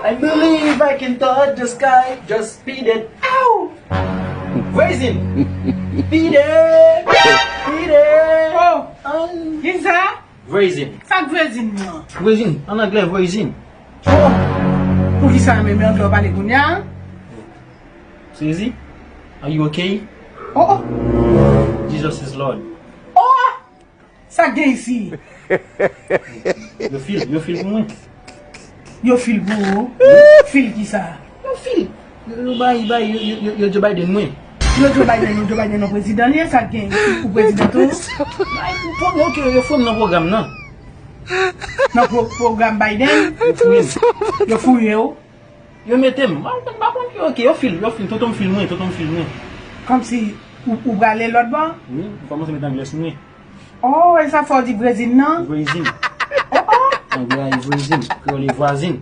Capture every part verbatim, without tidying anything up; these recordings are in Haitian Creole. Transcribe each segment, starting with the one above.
I believe I can touch the sky, just beat it. Ow! Voisin! Beat it! Beat it! Oh! Kisa? Voisin. Sa k voisin nan? Voisin, an anglè, voisin. Oh! Poukisa menm anglè w pale kounye a? Sezi? Are you okay? Oh, oh! Jesus is Lord. Oh! Sa k gen isi? Yo fil, yo fil pou mwen. Yo fil pou ou? Fil kisa? Yo fil. Yo, yo bay, bay, yo, yo, yo, yo Joe Biden mwen. Yo Joe Biden, yo Joe Biden non prezidan li ye, sa k gen? Ou prezidan tou? Bay, pou, pou, ok, yo foure m nan pwogram nan. Nan pro-, pwogram Biden? Yo foure m. Yo fouye w? Yo mete m. M pa konn, m pa konn ki, ok, yo fil, yo fil, tonton m fil mwen, tonton m fil mwen. Kòmsi ou, ou prale lòt bò? Wi, m kòmanse met anglè sou mwen. Oh, e sa fè w di voisin nan? Voisin. Oh, oh. Anglè a e voisin, kreyòl e vwazin.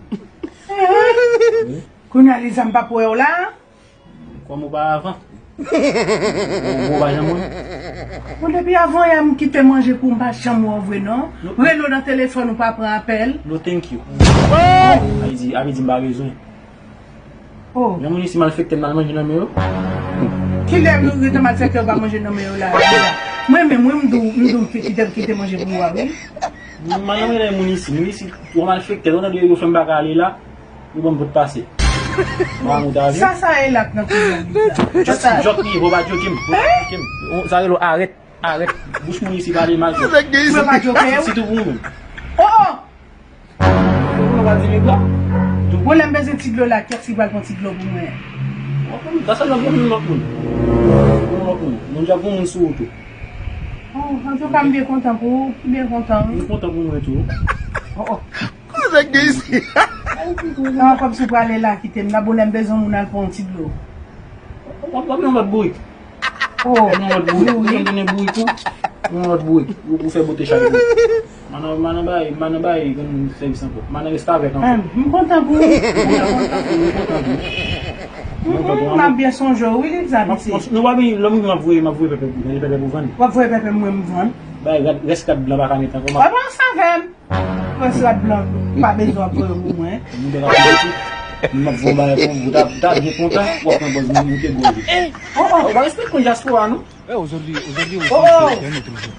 Wi. Kounye a, Liza, m p ap wè w la. Kòm oparavan. Ou pa janm wè m. Bon, depi avan yè m kite manje pou ou, m pa janm wè w vre non. Rele w nan telefòn ou pa pran apèl. No thank you. Avè di, avè di m pa bezwen. Oh. Yon moun isi malfektè m al manje nan men yo. Kilè yo rete malfektè yo pa manje nan men yo la? Mwen menm, mwen m di w, m di w kite, kite manje pou ou a wi. M al nan men moun isi, moun isi twò malfektè, yo tande yo fè m pa ka ale la. Ou ban m pote pase. Mwen an mouda vye. Sa sa e la k nan koulè li sa? Jòk, jòk li, fò pa joke m, fò pa joke m. Sa rele w arèt, arèt. Bouch moun isi pale mal twòp. Mwen pa joke w. Sitou pou mwen. Oh, oh! Ou pa di li bwa? Bon, lè m bezwen ti dlo la, kiyès ki pral pran ti dlo pou mwen? Sa se lòt moun, lòt moun. Lòt moun. Moun djab, moun sou ou tou. Oh, antouka, m byen kontan pou ou, m byen kontan wi. M kontan pou mwen tou. Oh, oh. Kòman sa k gen isi? Nan, kòmsi w prale la, kite m la, bon, lè m bezwen moun al pran yon ti dlo. W ap, w ap yon lòt bourik. Oh, w ap yon lòt bourik. Ou konn tounen bourik ou? Yon lòt bourik. Ou, ou fè bote chak jou. Manan, manan bay, manan bay, grann sèvis ankò. Manan restavèk ankò. M kontan pou ou. M kontan pou ou. M kontan pou ou. M ap byen sonje w, wi, Liza, pitit. Nou pa byen, lè m rive, m ap voye, m ap voye pèpè pou, gade pèpè pou vann. W ap voye pèpè mwen, m vann. Bay, rad, rès rad blan pa ka met ankò. W ap ansanm avè m. Pran sou rad blan, pa bezwen ap voye pou mwen. Moun te ka fè tou. M ap voye bagay pou ou, ta, ta byen kontan, w ap pran bòz moun, moun te gwo. Oh, oh. Ou pa respekte moun dyaspora, non? Eh, aujourd'hui, aujourd'hui aussi, c'est un autre jour.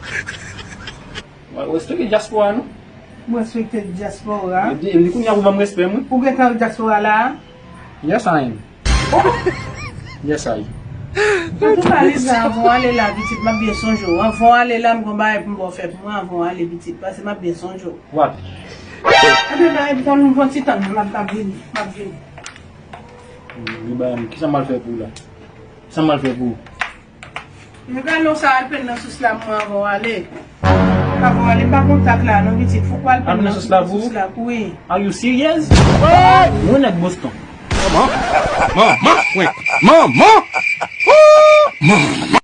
Ou pa respekte dyaspora, non? M respekte dyaspora. Epi, epi kounye a ou ban m respè m, wi. Ou gentan dyaspora la? Yes, I am. Yes, I. Antouka, Liza, anvan w ale la, pitit, m ap byen sonje w. Anvan w ale la, m gon bagay pou m ba w fè pou mwen, anvan w ale, pitit, paske m ap byen sonje w. What? Anben, bagay, tann m pran ti tan, m ap, m ap vini, m ap vini. Li ba m, kisa m al fè pou ou la? Kisa m al fè pou ou? Mwen gade non sa al penn nan sous la mwen anvan w ale. Anvan w ale, m pa kontak la non, pitit. Fòk w al penn nan sous la pou ou? Wi. Are you serious? Mwen nèg Boston. Manman, manman, manman, manman.